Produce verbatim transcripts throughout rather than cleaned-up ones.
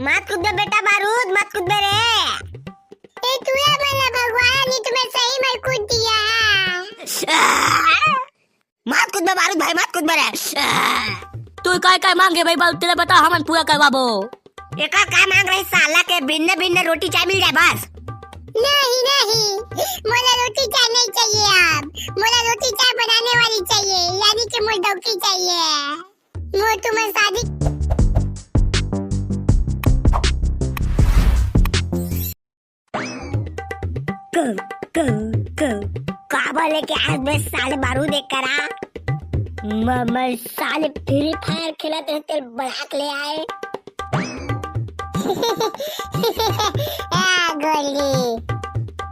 मत कूदबे बेटा बारूद, मत कूदबे रे। ए, तूहे मन ला भगवान ही तुम्हें सही में कूद दिया है। मत कूदबे बारूद भाई, मत कूदबे रे। तू काय काय मांगे भाई बारूद, तेला बता, हमन पूरा करवाबो। एकर का मांग रही साला के, बिन्ने बिन्ने रोटी चाय मिल जाए बस। नहीं, नहीं, मोला रोटी चाय नहीं चाहिए अब। मोला रोटी चाय बनाने वाली चाहिए, यानी कि मोर डौकी चाहिए। मोर तुमन शादी क, क, क, काबर लेके आए बे साले बारूद एक करा? म-, मैं साले Free Fire खेलत रहे, तेल बना के ले आए। आ, गोली।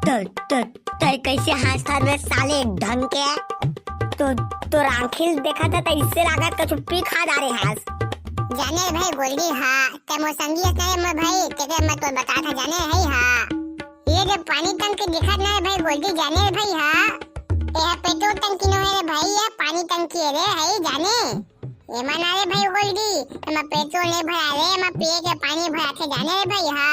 त, त, तय कैसे हंसत हस बे साले ढंग के? तो, तोर आँखी ल देखत हस त इससे लागत कछु पी खा डारे हस। जाने रे भाई गोल्डी हा, तय मोर संगी हस ना रे मोर भाई, तेके मैं तोर बतात हँव जाने हई हा। ये जो पानी टंकी दिखत ना रे भाई गोल्डी जाने रे भाई हा। ये हा पेट्रोल टंकी नो हे रे भाई, ये पानी टंकी हे रे, हई जाने। एमा ना रे भाई गोल्डी, एमा पेट्रोल नहीं भरा रे, एमा पिए के पानी भराथे जाने रे भाई हा।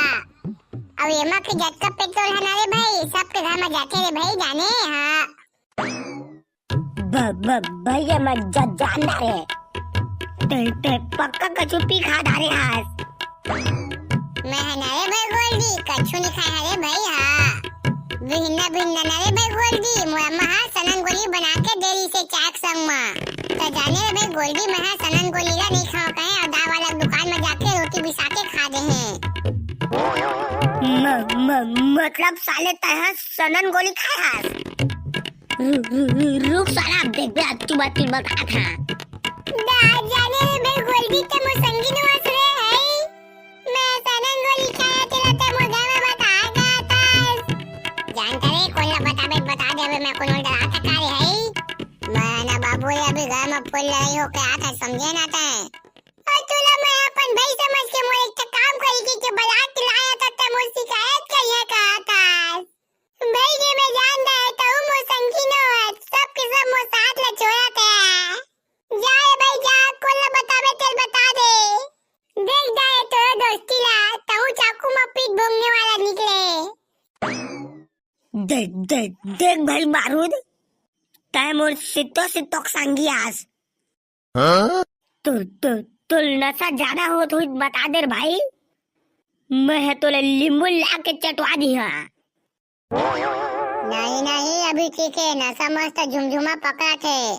अउ एमा के जतका पेट्रोल हे ना रे भाई, सबके घर में जाथे रे भाई जाने हा। ब-, ब-, भैया मैं ज-, जानना रे। तय, तय पक्का कछु पी खा डारे हस। मैं हा ना रे भाई गोल्डी, कछु नहीं खाए हरे भाई हा। बिहन्ना बिहन्ना ना रे भाई गोल्डी, मोर अम्मा हा सनन गोली बना के दे रही से चाक संग मा। त जाने रे भाई गोल्डी, मैं हा सनन गोली ला नहीं खाओ कहे अउ दाल वाला दुकान में जाके रोटी बिसा के खा दे हे। म-, म-, मतलब साले तय हा सनन गोली खाए हस? रु-, रु-, रु-, रुक साला, अब देखबे, अब तू बात फिर बतात हँव। दा-, जाने रे भाई गोल्डी, तय मोर संगी नो हस रे, हई। मैं सनन गोली खाए हँव, तेला तय मोर घर में बताए हस। जानत हस रे, कोन ला बताबे, बता देबे, मैं कोनो डराथँव का रे, हई। मैं ना बाबू रे, अभी घर में फुल लड़ाई होके आथँव, समझे ना तय। अउ तोला मैं अपन भाई समझ के मोर एक ठा काम करी के, के बला के लाए हँव, त तय मोर शिकायत करिहा का तय। भाई जे मैं जान डारे हँव, तहूँ मोर संगी नो हस, सब के सब मोर साथ ला छोड़त हस। जा रे भाई जा, कोन ला बताबे तेला बता दे। देख डारे हँव तोर दोस्ती ला, तहूँ चाकू मा पीठ भोंकने वाला निकले। देख, देख, देख भाई बारूद, तय मोर सित्तो सित्तो के संगी हस। हाँ? तो, तो, तो नशा ज्यादा होत होही त बता दे रे भाई, मैं हा तोला लींबू ला के चटवा दिहा। नहीं, नहीं, अभी ठीक हे, नशा मस्त झुमझुमा पकड़त हे,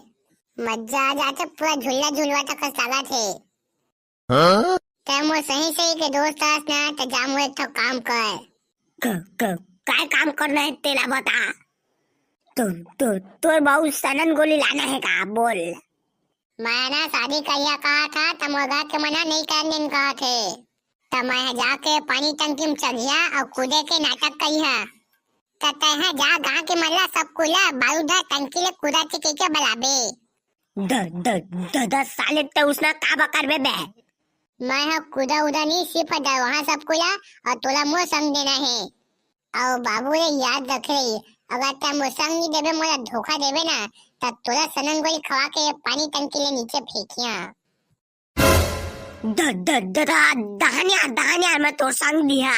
मजा आ जाथे, पूरा झुल्ला झुलवा तक लागत हे। हाँ? तय मोर सही सही के दोस्त हस ना, त जा मोर एक ठो काम कर। क-, क-, काय काम करना हे तेला बता। तो, तो, तोर बहू सनन गोली लाना हे का? बोल। मैं ना शादी करिहा कहत हँव, त मोर घर के मन हा नहीं करन देन कहत हे। त मैं हा जाके पानी टंकी में चघिहा अउ कूदे के नाटक करिहा। त तय हा जा गाँव के मन ला सब कोई ला बारूद हा टंकी ले कूदत हे कहिके बलाबे। द, द, द, द, साले तय उसना का बकर बे बे? मैं हा कूदा उदा नहीं, सिर्फ डरवाहा सब कोई ला, अउ तोला मोर संग देना हे। अउ बाबू रे याद रखे, अगर तय मोर संग नहीं देबे, मोला धोखा देबे ना, त तोला सनन गोली खवा के पानी टंकी ले नीचे फेंकिहा। द, द, द, द, दहनिया, दहनिया, मैं तोर संग दिहा।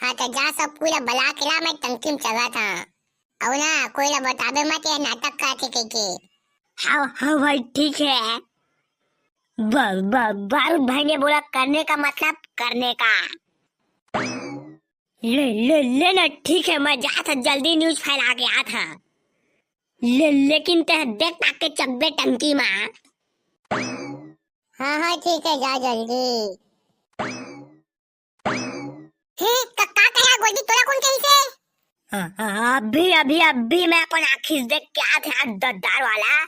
हाँ, त जा सब कोई ला बला के ला, मैं टंकी में चघत हँव। अउ ना, कोई ला बताबे मत, ये नाटक करत हे कहिके। हाँ, हाँ भाई, ठीक हे। ब-, ब-, बारूद भाई ने बोला करने का मतलब करने का। ले, ले, ले ना, ठीक हे, मैं जात हँव, जल्दी news फैला के आत हँव। ले, लेकिन तय देख ताक के चघबे टंकी मा। हाँ, हाँ, ठीक हे, जा जल्दी। हे, क-, का कहे गोल्डी, तोला कोन कहिसे? हाँ, हाँ, अभी, अभी, अभी मैं अपन आँखी से देख के आत हँव, द-, दार वाला।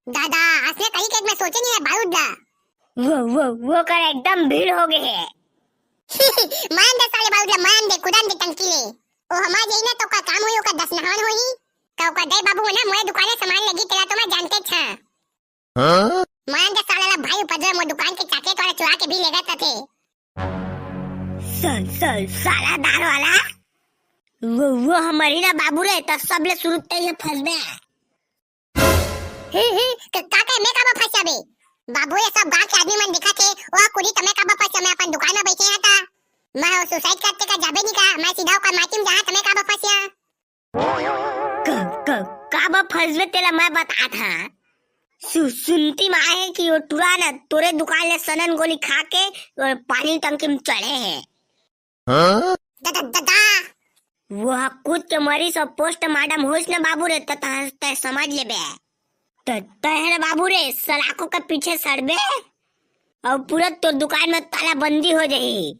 दादा, असने कही के मैं सोचे नहीं हे, बारूद दा। वो, वो, वो कर एकदम भीड़ हो गए हे। मान दे साले बारूद ला, मान दे, कुदान दे टंकी ले। ओ हमार जई ना तो का काम होई, ओकर दस नहान होई। तो ओकर दई बाबू ना मोरे दुकाने सामान लगी, तेला तो मैं जानते छा। हाँ? मान दे साला ला भाई उपद्रव, मोर दुकान के chocolate वाला चुरा के भी लेगत रथे। स-, स-, साला दार वाला, वो, वो हमर ही ना बाबू रे, त सबले शुरू तइहे फंसबे। ही, ही, क-, का कहे मैं काबर फंस जाबे? बाबू, ये सब गांव के आदमी मन दिखत हे, वो कुरी तमे का बफस, मैं अपन दुकान में बैठे हंव ता। मैं वो suicide करते का जाबे नहीं का, मैं सीधा ओकर माटी में जाहा, तमे का बफस या। क-, क-, का बफसबे तेला मैं बतात हंव। सु-, सुनती में आए हे कि वो टुरा ना तोरे दुकान ले सनन गोली खा के वो पानी टंकी में चढ़े हे। हाँ? द-, द-, द-, दा। वो कूद के मरिस अउ postmortem होइस ना बाबू रे, त तह-, तह समझ लेबे। त-, तह ना बाबू रे, सलाखों के पीछे सड़बे, अउ पूरा तोर दुकान में तालाबंदी हो जाही।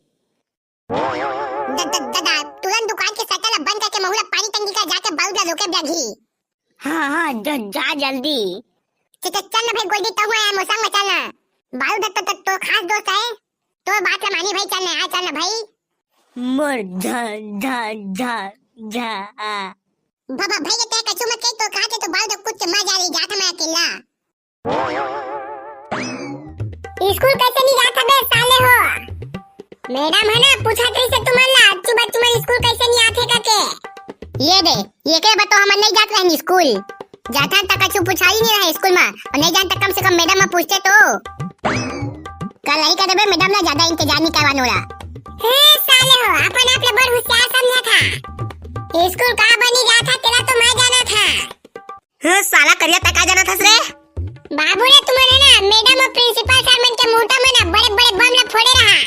द-, द-, द-, दा, तुरंत दुकान के शटर ला बंद करके महूं ला पानी टंकी का जाके बारूद ला रोके बर लगही। हाँ, हाँ, ज-, जा जल्दी। च-, च-, चल ना भाई गोल्डी, तहूं आय मोर संग में चल ना। बारूद तो, तो, तो खास दोस्त हे, तोर बात ला मानी भाई, चल ना, आ, चल ना भाई। मोर झ-, झ-, झ-, झ-, आ। बाबा भाई, ये तय कछु मत कही, तो कहा थे तो बारूद कुछ मजा ले जात मैं अकेला। स्कूल कैसे नहीं जात हबे साले हो? मैडम हे ना, पूछत रहिसे तुमन ला, अच्छू बच्चू मन स्कूल कैसे नहीं आथे करके। ये दे, ये के बताओ, हमन नहीं जात रहन स्कूल। जाथन त कछु पूछा ही नहीं रहे स्कूल में, अउ नहीं जान त कम से कम मैडम में पूछते तो। कल नहीं कर देबे मैडम ला, ज्यादा इंतजार नहीं करवानो ला। हे साले हो, अपन आप ले बड़ होशियार समझा था। स्कूल का बनी जात हे, तेला तो मैं जाना था। हं, साला करिया, तैं का जानत हस रे? बाबू रे, तुमन हे ना, मैडम अउ प्रिंसिपल सर मन के मुहूंता में ना बड़े-बड़े बम ला फोड़े रहा।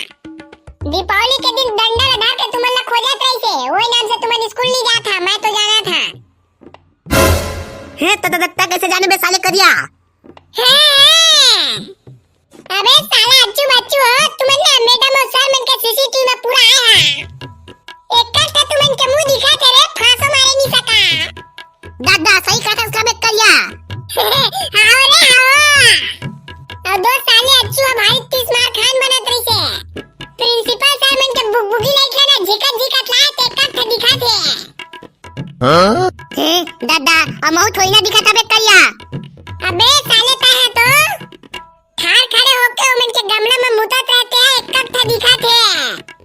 दीपावली के दिन डंडा ला धर के तुमन ला खोजत रहिसे, ओही नाम से तुमन स्कूल नहीं जात हा, मैं तो जानत हा। हे, त, त, त, तैं कैसे जाने बे साले करिया? हे, हे। अबे साला अच्छू बच्चू हो, तुमन ना मैडम अउ सर मन के सीसीटीवी में पूरा आए हा। एक ठा तुमन के मुंह दिखा थे रे, फांसो मारे नहीं सका। दादा, सही कहा था उसका बे करिया। हाव रे, हाव। अउ दो साले अच्छू अब भारी तीस मार खान बनत रहिसे। प्रिंसिपल सर मन के बुगबुगी लाइक है ना, झिकत झिकत लाए ते कब थे दिखा थे। हाँ? हे, दादा, अमऊ थोड़ी ना दिखा था बे करिया। अबे साले, का है तो? ठाड़ खड़े होके ओमन के गमला में मुतत रहते हैं, एक कट्ठा दिखत हे।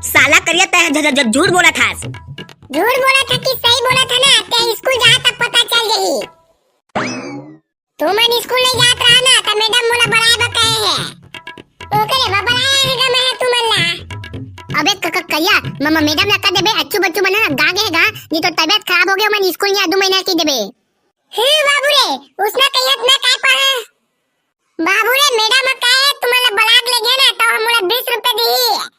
साला करिया, तैं झ-, झ-, झ-, झूठ बोलत हस। झूठ बोलत हे कि सही बोलत हे ना, तैं स्कूल जात तब पता चल जाही। तुमन स्कूल नहीं जात रहा ना, त मैडम मोला बलाए बर कहे हे। ओकरे बर बलाए हे गा मैं तुमन ला। अबे क-, क-, करिया, म-, म-, मैडम ला कह देबे, अच्छू बच्चू मन ना गा गे हे गा, नहीं तो तबीयत खराब हो गया, मैं स्कूल नहीं आदू महीना की देबे। हे बाबू रे, उसना कहियत ना काय पा है? बाबू रे, मैडम ह कहे, तुमन ला बलाक ले गे ना, त हमन ला बीस रुपया दिही।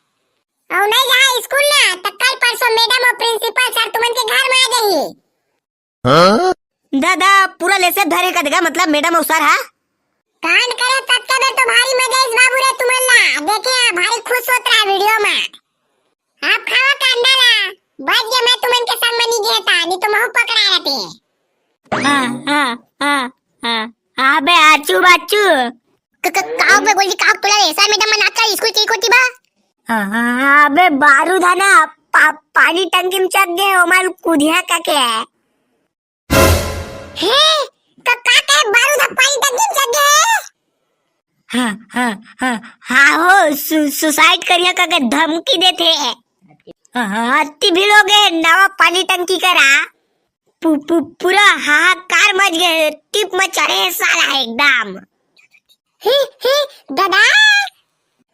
अउ नहीं जाहा स्कूल ना, त कल परसों मैडम अउ प्रिंसिपल सर तुमन के घर में आ जाही। हाँ? दादा, पूरा लेसे धरे का देगा, मतलब मैडम अउ सर हा? कांड करे तब तबे तो भारी मजा इस बाबू रे तुमन ला। देखे हा, भारी खुश होत रहा वीडियो में। आप खावा कांदा ला, बच गया मैं तुमन के संग में नहीं गया था, नहीं तो महू पकड़ा रहते। हाँ, हाँ, हाँ, हाँ। हाँ बे, आचू बाचू। क-, क-, काव बे गोल्डी, काव तोला रे? सर मैडम मन आजकल स्कूल के कोती बा? हाँ, हाँ, हाँ, बे बारूद है ना, पा-, पानी टंकी में चक गए, ओमन कुदिया का के। हे, क-, का कहे बारूद ह पानी टंकी में चक गए? हाँ, हाँ, हाँ, हाँ हो, सु-, suicide करिया का के धमकी देथे। हाँ, हाँ, अति भी लोग है, नवा पानी टंकी करा। पु-, पु-, पूरा हाहाकार मच गए, टिप मचा रहे साला एकदम। हे, हे, दादा।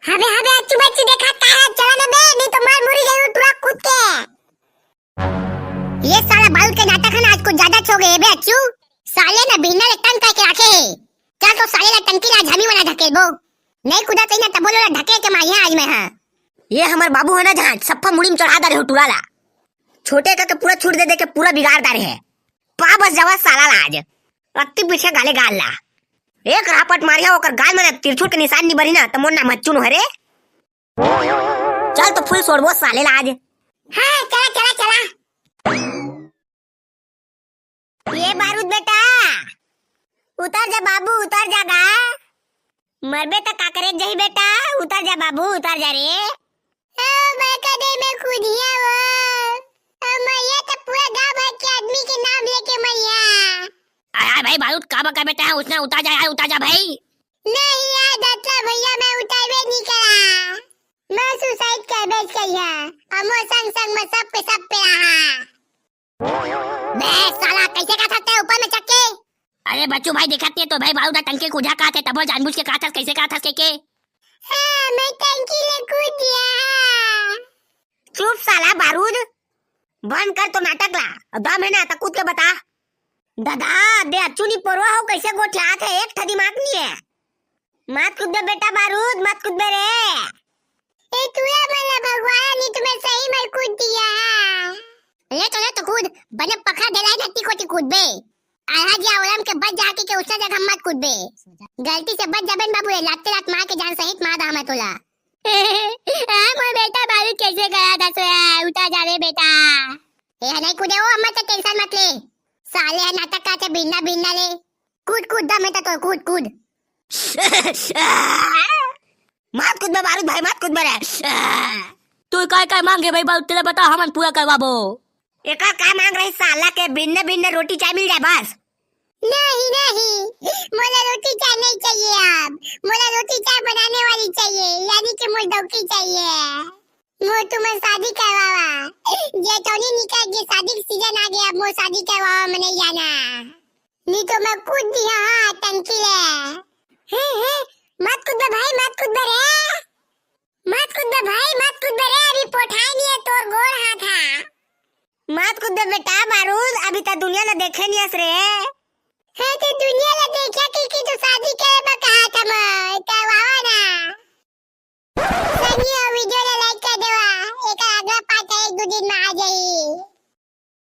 हबे, हबे, अच्छू बच्चू देखा का है, चला ना बे, नहीं तो मर मुरी जाई टुरा कूद के। ये साला बारूद के नाटक है ना, आज कुछ ज्यादा हो गए बे अच्छू। साले ना बिहनिया ले तंग करके रखे हे। चल तो साले ला टंकी ला झमी वाला ढकेलबो। नहीं कूदा तई ना तबो ला ढकेल के मारिया आज मैं, हाँ। ये हमर बाबू है ना जहाँ सप्पा मुड़ी में चढ़ा डारे हो टुरा ला। छोटे का के पूरा छूट दे दे के पूरा बिगाड़ डारे है। पा बस जावा साला ला आज। अत्ती पीछे गाले गाल ला। एक रापट मारिया ओकर गाल में ना तिरछुल के निशान नहीं बरी ना त मोर नाम हच्चू नो हरे। चल तो फुल सोड़बो साले ला आज। हाँ, चला, चला, चला। ये बारूद बेटा, उतर जा बाबू, उतर जा गा। मरबे त का करे जही बेटा, उतर जा बाबू, उतर जा रे। ओ, मैं कदे में खुदिया वो। ओ, मैं ये तो पूरा गांव भर के आदमी के नाम लेके मरिया। आय, आय भाई बारूद, का बका बेटा है, उसने उतर जा यार, उतर जा भाई। नहीं यार दत्ता भैया, मैं उतरबे नहीं करा। मैं suicide करबे करिया। अमो संग संग में सब के सब पे रहा। बे साला, कैसे का सकते हैं ऊपर में चढ़ के? अरे बच्चू भाई, देखत नहीं तो भाई, बारूद टंकी कूदा कहत हे, तभो जानबूझ के कहत हस, कैसे कहत हस के के? हाँ, मैं टंकी ले कूद दिया। चुप साला बारूद, बंद कर तो नाटक ला। अब दम है ना, त कूद के बता। दादा, दे अच्छू नी पोरवा हो, कैसे गोठियात हे, एक ठा दिमाग नहीं है। मत कूदबे बेटा बारूद, मत कूदबे रे। ए, तूरा मन ला भगवान नी तुम्हें सही में कूद दिया। ले तो, ले तो कूद, बने पखा ढेलाई धरती कोती कूदबे। आहा जी, औरम के बच जाके के उसना जगह मत कूदबे। गलती से बच जाबे न बाबू, ए लाते लात मार के जान सहित मार दा मैं तोला। ए, मोर बेटा बारूद कैसे गया था सोया? उठा जा रे बेटा। ए, नहीं कूदे हो, अम्मा तो टेंशन मत ले। साले है नाटक का थे भिन्ना भिन्ना ले। कूद, कूद, दम है तो कूद, कूद। मत कूदबे बारूद भाई, मत कूदबे रे। तू काय काय मांगे भाई बारूद, तेला बता, हमन पूरा करवाबो। एकर का मांग रही साला के, भिन्न भिन्न रोटी चाय मिल जाए बस। नहीं, नहीं, मोला रोटी चाय नहीं चाहिए अब। मोला रोटी चाय बनाने वाली चाहिए, यानी कि मोर डौकी चाहिए। मोर तुमन शादी करवावा। जेठौनी निकल गे, शादी के सीजन आ गया, अब मोर शादी करवावा, मैं नहीं जाना। नी तो मैं कूद दिहा, हाँ, टंकी ले। हे, हे, मत कूदबे भाई, मत कूदबे रे। मत कूदबे भाई, मत कूदबे रे, अभी पोठाए नहीं है तोर गोड़ हाथ हा। मत कूदबे बेटा बारूद, अभी त दुनिया ला देखे नहीं हस रे। हाँ, तो दुनिया ला देखा कि, कि तू शादी करे